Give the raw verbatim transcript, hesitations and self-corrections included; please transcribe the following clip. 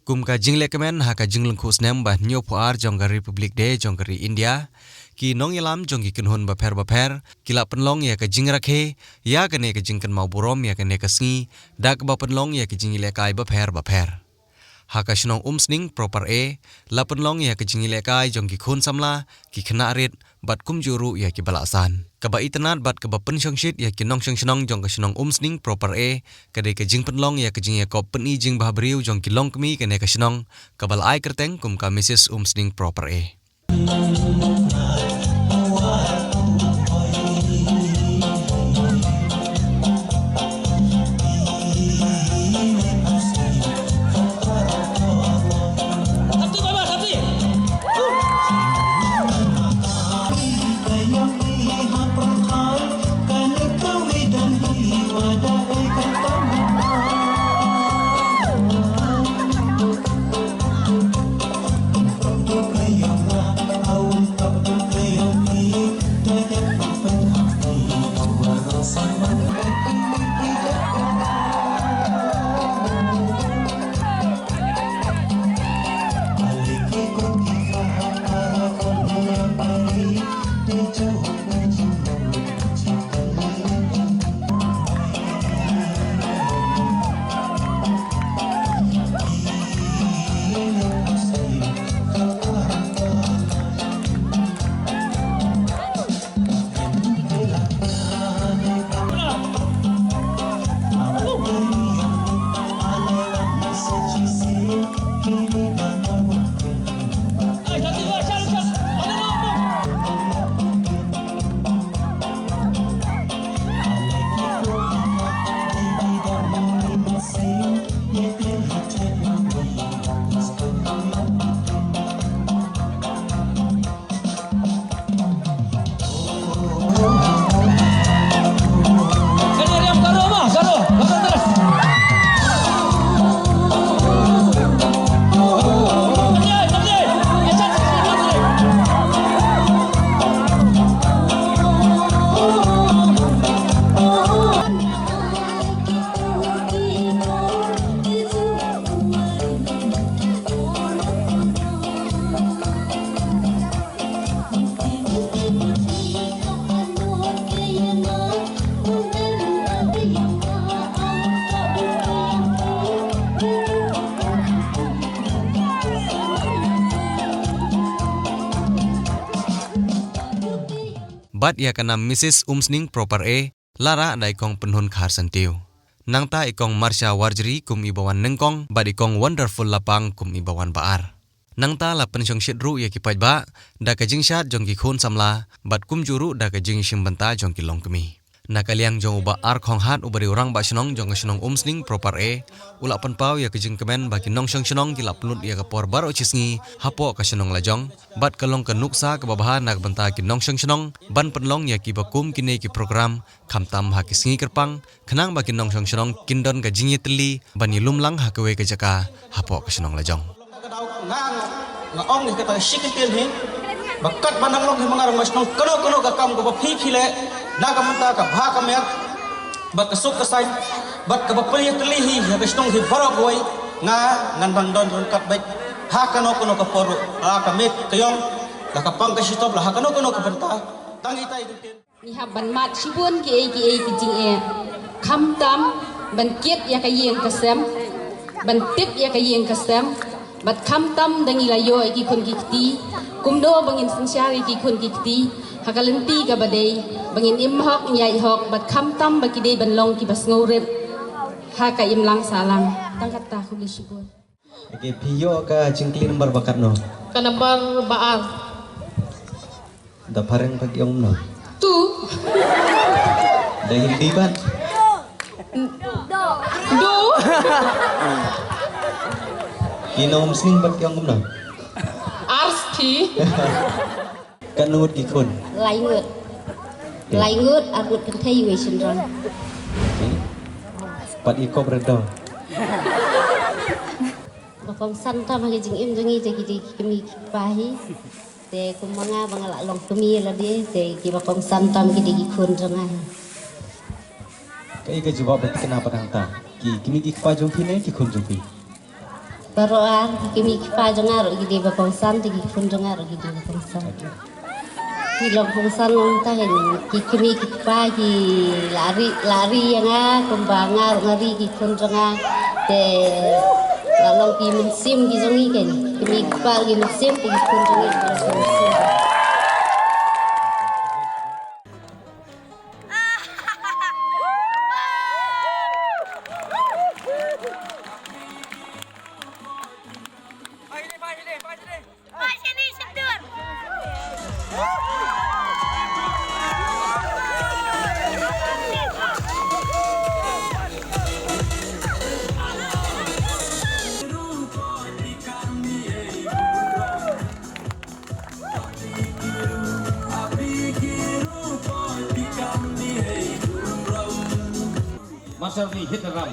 Kum ka jinglehkmen ha ka jinglyngkhuh snem ba hynñiewphew ar jong ka Republic Day jong ka ri India, ki nongïalam jong ki kynhun bapher bapher ki la pynlong ïa ka jingrakhe ïa kane ka jingkynmaw burom ïa kane ka sngi da kaba pynlong ïa ka jingïalehkai bapher bapher. Ha ka shnong Umsning Proper A la pynlong ïa ka jingïalehkai jong ki khun samla, ki khynnah rit bad kumjuh ruh ïa kiba la san. Kaba itynnad bad kaba pynshongshit ïa ki nongshong shnong jong ka shnong Umsning Proper A ka dei ka jingpynlong ïa ka jingïakop pyni jingbhabriew jong ki longkmie kane ka shnong, kaba la ai kyrteng kum ka Missus Umsning Proper A. Bad ïa ka nam Missus Umsning Proper A la rah da i kong Pynhun Kharsyntiew. Nangta i kong Marsha Warjri kum iba wan nyngkong bad i kong Wonderful Lapang kum iba wan ba ar. Nangta la pynshongshit ruh ïa ki paidbah da ka jingshad jong ki khun samla bad kumjuh ruh da ka jingshim bynta jong ki longkmie. Na ka liang jong u Bah R Khonghat uba dei u rangbah shnong jong ka shnong Umsning Proper A, u la pynpaw ïa ka jingkmen ba ki nongshong shnong ki la pynlut ïa ka por baroh shi sngi hapoh ka shnong lajong bad ka long ka nuksa kaba bha na ka bynta ki nongshong shnong ban pynlong ïa kiba kum kine ki program khamtam ha ki sngi kyrpang, khnang ba ki nongshong shnong kin don ka jingïatylli ban ïalum lang ha kawei ka jaka hapoh ka shnong lajong. Nga, nga ong ïa kata shi kyntien hi ba katba nang long hi ma nga rangbah shnong, kano kano ka kam kaba phi phi leh na ka bynta ka bha ka miat bad ka suk ka saiñ bad kaba pynïatylli hi ïa ka shnong hi baroh kawei, nga ngan dang don ryngkat beit ha kano kano ka por ruh, la ka miet ka ïong, la ka pang ka shitom, la ha kano kano ka bynta. Tang ita i kyntien. Ngi hap ban mad shibun kiei kiei ki jingeh. Khamtam ban kit ïa ka ïing ka sem, ban tip ïa ka ïing ka sem, bad khamtam da ngi la ïoh ïa ki khun ki kti, kumno ba ngin synshar ïa ki khun ki kti ha ka lynti kaba dei, ba ngin im hok, ngi ïaid hok, bad khamtam ba ki dei ban long kiba sngewrit ha ka imlang sahlang. Tang kata, khublei shibun. Okay, phi ïoh ka jingkylli number ba katno? Ka number ba ar. Da phareng phi ong kumno? Tu. Da Hindi pat? Do. Ki nong Umsning pat ki ong kumno? Arsti. Katno ngut ki khun? Lai ngut. Lai ngut, ar ngut kynthei, iwei shynrang. Pat i kop redo. Ba kongsan tam ha ka jingim jong ngi, jong ki dei ki kmie ki kpa hi. Te kum ma nga ba nga la long kmie lade, te kiba kongsan tam ki dei ki khun jong nga hi. Kaei ka jubab ba phi kynmaw pat hangta? Ki kmie ki kpa jong phi ne ki khun jong phi? Baroh ar ki kmie ki kpa jong nga ruh ki dei ba kongsan, te ki khun jong nga ruh ki dei ba kongsan. Ki long kongsan long ta hin, ki kmie ki kpa ki la ri, la ri ïa nga kumba nga ruh nga ri ki khun jong nga. Te la long ki mynsiem ki jong ngi, ki kmie ki kpa ki mynsiem, ki khun jong ngi ki long ki mynsiem. Master di hit ram.